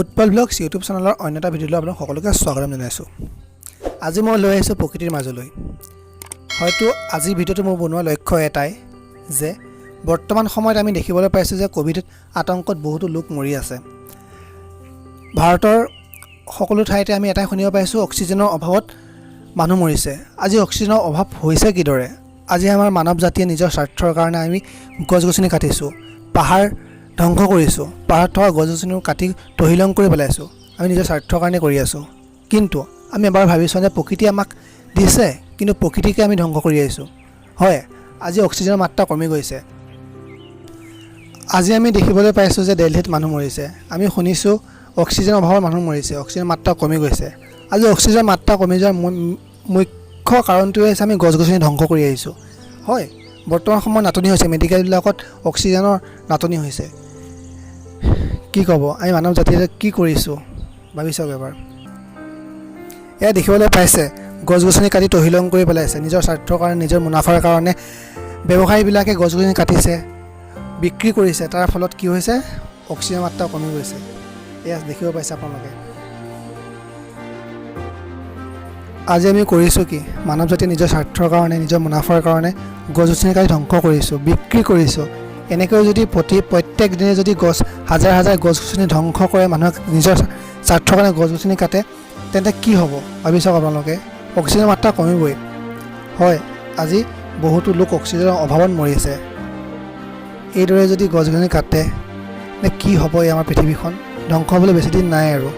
Utpal blogs YouTube চেনেলৰ অন্য এটা ভিডিঅ'লৈ আপোনাক সকলোকে স্বাগতম জনাইছোঁ। আজি মই লৈ আহিছোঁ প্ৰকৃতিৰ মাজলৈ। হয়তো আজিৰ ভিডিঅ'টো মোৰ বনোৱাৰ লক্ষ্য এটাই যে বৰ্তমান সময়ত আমি দেখিবলৈ পাইছোঁ যে ক'ভিড আতংকত বহুতো লোক মৰি আছে। ভাৰতৰ সকলো ঠাইতে আমি এটাই শুনিব পাইছোঁ, অক্সিজেনৰ অভাৱত মানুহ মৰিছে। আজি অক্সিজেনৰ অভাৱ হৈছে কিদৰে? আজি আমাৰ মানৱ জাতিয়ে নিজৰ স্বাৰ্থৰ কাৰণে আমি গছ গছনি কাটিছোঁ, পাহাৰ ধ্বংস কৰিছোঁ, পাহাৰত থকা গছ গছনিও কাটি তহিলং কৰি পেলাইছোঁ। আমি নিজৰ স্বাৰ্থৰ কাৰণে কৰি আছোঁ, কিন্তু আমি এবাৰ ভাবি চোৱা যে প্ৰকৃতিয়ে আমাক দিছে, কিন্তু প্ৰকৃতিকে আমি ধ্বংস কৰি আহিছোঁ। হয়, আজি অক্সিজেনৰ মাত্ৰা কমি গৈছে। আজি আমি দেখিবলৈ পাইছোঁ যে দেলহিত মানুহ মৰিছে। আমি শুনিছোঁ অক্সিজেনৰ অভাৱত মানুহ মৰিছে, অক্সিজেনৰ মাত্ৰা কমি গৈছে। আজি অক্সিজেনৰ মাত্ৰা কমি যোৱাৰ মুখ্য কাৰণটোৱে হৈছে আমি গছ গছনি ধ্বংস কৰি আহিছোঁ। হয়, বৰ্তমান সময়ত নাটনি হৈছে, মেডিকেলবিলাকত অক্সিজেনৰ নাটনি হৈছে। কি ক'ব, আমি মানৱ জাতিয়ে কি কৰিছোঁ ভাবি চাওক এবাৰ। এয়া দেখিবলৈ পাইছে, গছ গছনি কাটি তহিলং কৰি পেলাইছে। নিজৰ স্বাৰ্থৰ কাৰণে, নিজৰ মুনাফাৰ কাৰণে ব্যৱসায়ীবিলাকে গছ গছনি কাটিছে, বিক্ৰী কৰিছে। তাৰ ফলত কি হৈছে? অক্সিজেনৰ মাত্ৰা কমি গৈছে। এয়া দেখিব পাইছে আপোনালোকে। আজি আমি কৰিছোঁ কি? মানৱ জাতিয়ে নিজৰ স্বাৰ্থৰ কাৰণে, নিজৰ মুনাফাৰ কাৰণে গছ গছনি কাটি ধ্বংস কৰিছোঁ, বিক্ৰী কৰিছোঁ। এনেকৈ যদি প্ৰত্যেক দিনে যদি হাজাৰ হাজাৰ গছ গছনি ধ্বংস কৰে, মানুহে নিজৰ স্বাৰ্থৰ কাৰণে গছ গছনি কাটে, তেন্তে কি হ'ব ভাবি চাওক আপোনালোকে। অক্সিজেনৰ মাত্ৰা কমিবই। হয়, আজি বহুতো লোক অক্সিজেনৰ অভাৱত মৰিছে। এইদৰে যদি গছ গছনি কাটে, কি হ'ব? এই আমাৰ পৃথিৱীখন ধ্বংস হ'বলৈ বেছি দিন নাই আৰু।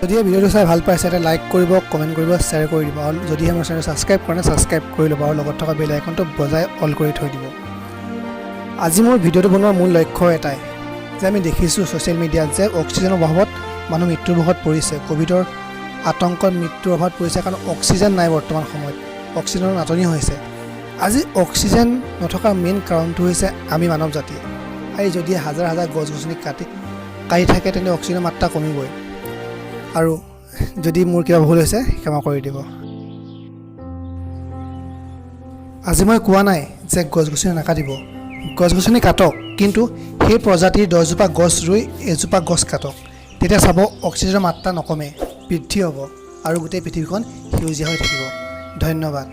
যদিহে ভিডিঅ'টো চাই ভাল পাইছে, এটা লাইক কৰিব, কমেণ্ট কৰিব, শ্বেয়াৰ কৰি দিব আৰু যদিহে মোৰ চেনেল ছাবস্ক্ৰাইব কৰা নাই, ছাবস্ক্ৰাইব কৰি ল'ব আৰু লগত থকা বেল আইকনটো বজাই অল কৰি থৈ দিব। আজি মোৰ ভিডিঅ'টো বনোৱাৰ মূল লক্ষ্য এটাই যে আমি দেখিছোঁ ছ'চিয়েল মিডিয়াত যে অক্সিজেনৰ অভাৱত মানুহ মৃত্যুৰ মুখত পৰিছে, ক'ভিডৰ আতংকত মৃত্যুৰ অভাৱত পৰিছে, কাৰণ অক্সিজেন নাই। বৰ্তমান সময়ত অক্সিজেনৰ নাটনি হৈছে। আজি অক্সিজেন নথকাৰ মেইন কাৰণটো হৈছে আমি মানৱ জাতি। আৰু যদি হাজাৰ হাজাৰ গছ গছনি কাটি কাটি থাকে, তেন্তে অক্সিজেনৰ মাত্ৰা কমিবই। আৰু যদি মোৰ কিবা ভুল হৈছে, ক্ষমা কৰি দিব। আজি মই কোৱা নাই যে গছ গছনি নাকাটিব। গছ গছনি কাটক, কিন্তু সেই প্ৰজাতিৰ 10জোপা গছ ৰুই এজোপা গছ কাটক। তেতিয়া চাব অক্সিজেনৰ মাত্ৰা নকমে, বৃদ্ধি হ'ব আৰু গোটেই পৃথিৱীখন সেউজীয়া হৈ থাকিব। ধন্যবাদ।